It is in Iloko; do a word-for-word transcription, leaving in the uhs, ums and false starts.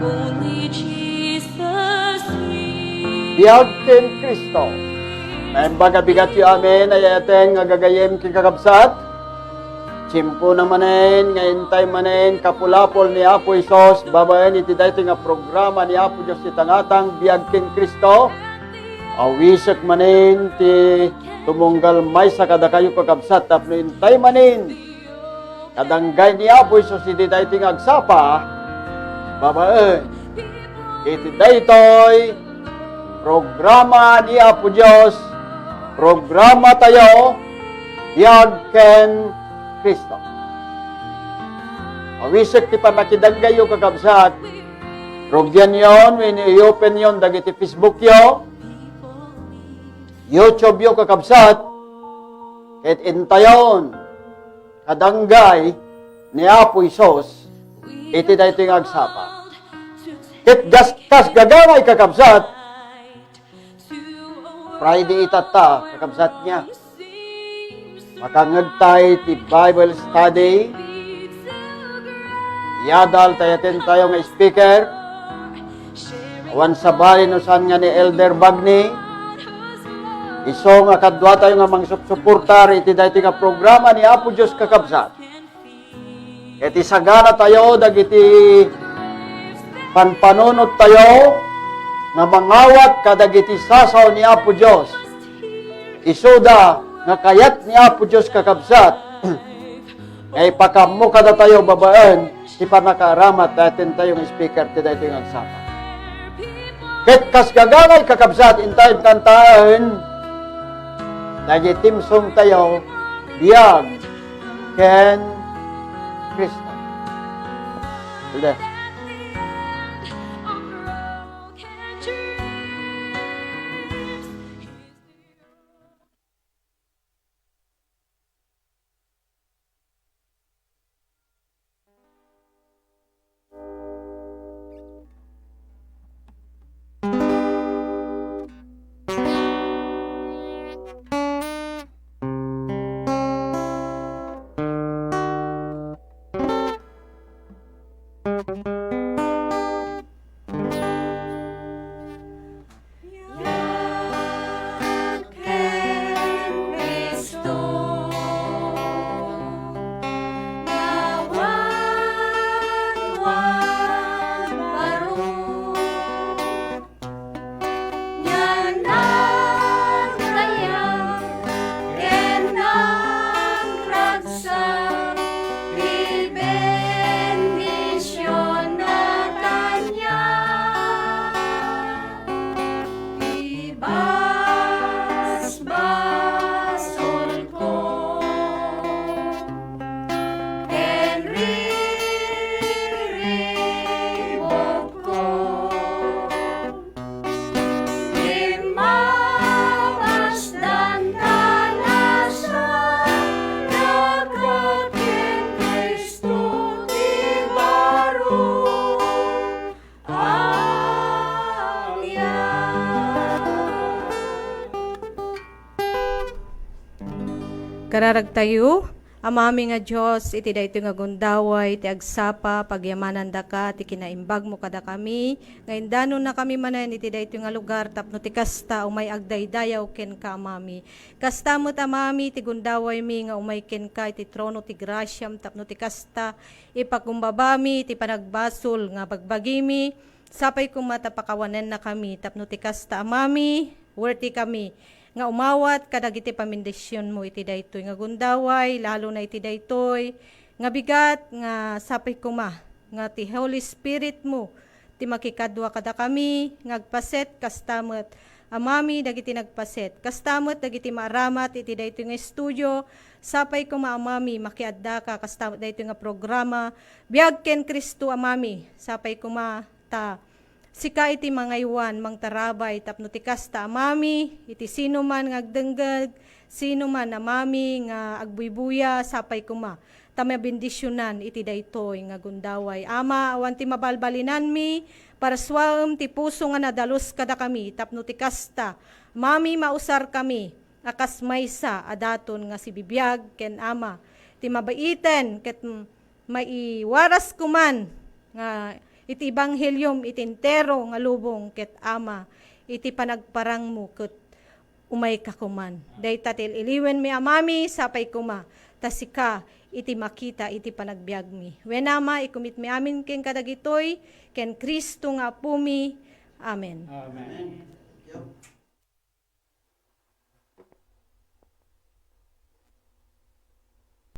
Only Jesus. Biag ken Cristo. Naimbag a bigatyo amin a ay-ayaten nga gagayyem ken kakabsat. Tiempo na manen nga intay manen kapulapol ni Apo Jesus babaen iti daytoy nga programa ni Apo Dios ti Tangatang Biag ken Cristo. Awisek manen ti tumunggal maysa kadakayo, kakabsat, tapno intay manen kadanggay ni Apo Jesus iti daytoy nga agsapa babaen iti daytoy programa ni Apo Dios, programa tayo, Biag ken Cristo. Awisek ti pannakidanggayo, kakabsat. Rugianyon wenno i-openyon dagiti Facebookyo, YouTubeyo, kakabsat, ket intayon kadanggay ni Apo Jesus iti daytoy nga agsapa. Ket gas-, kas gagangay, kakabsat, Friday itatta, kakabsat, nga makangngegtay ti Bible study. Yadal ti ay-ayaten tayo nga speaker. Awan sabali no saan nga ni Elder Bagni. Isu nga kadua tayo nga mangsupsuportar iti daytoy nga programa ni Apo Dios, kakabsat. Iti sagana tayo dagiti panpanunot tayo nga mangawat kadagiti sasao ni Apo Dios. Isuda nga kayat ni Apo Dios, kakabsat, nga ipakaammo kadatayo babaen ti pannakaaramat daytoy nga speaker ti daytoy nga agsapa. Ket kas gagangay, kakabsat, intayon kantaen dagiti theme song tayo, Biag ken Cristo. Hilda. Kararagtayo, Amami nga Dios, iti daytoy nga gundaway ti agsapa, pagyamanandaka ti kinaimbagmo kadakami, nga indanonnakami manen iti daytoy nga lugar tapno ti kasta umay agdaydayaw kenka, Amami. Kasta met, Amami, ti gundawaymi nga umay kenka iti trono ti grasiam tapno ti kasta ipakumbabami ti panagbasol nga bagbagimi. Sapay koma ta pakawanennakami tapno ti kasta, Amami, worthy kami nga umawat kadagiti pamindisionmo iti daytoy nga gundaway, lalo na iti daytoy nga bigat nga sapay koma nga ti Holy Spiritmo ti makikadua kadakami nga agpaset, kasta met, Amami, dagiti nagpaset, kasta met dagiti maaramat iti daytoy nga studio. Sapay koma, Amami, makiaddaka, kasta met daytoy nga programa, Biag ken Cristo, Amami. Sapay koma ta sika iti mangaywan, mangtarabay tapno ti kasta, Amami, iti sino man nga agdengngeg, sino man, Amami, nga agbuybuya, sapay koma ta mabendisionan iti daytoy nga gundaway. Ama, awan ti mabalbalinanmi, parsuaem ti puso nga nadalus kadakami tapno ti kasta, Amami, mausarkami a kas maysa a daton nga sibibiag ken Ama, ti mabaiten ket maiwaras koman nga iti ebangheliom iti entero nga lubong, ket Ama, iti panagparangmo ket umayka koman. Dayta ti il-iliwenmi, Amami, sapay koma, ta sika iti makita iti panagbiagmi. Wen, Ama, ikumitmi amin ken kadagitoy, ken Cristo nga Apomi. Amen. Amen.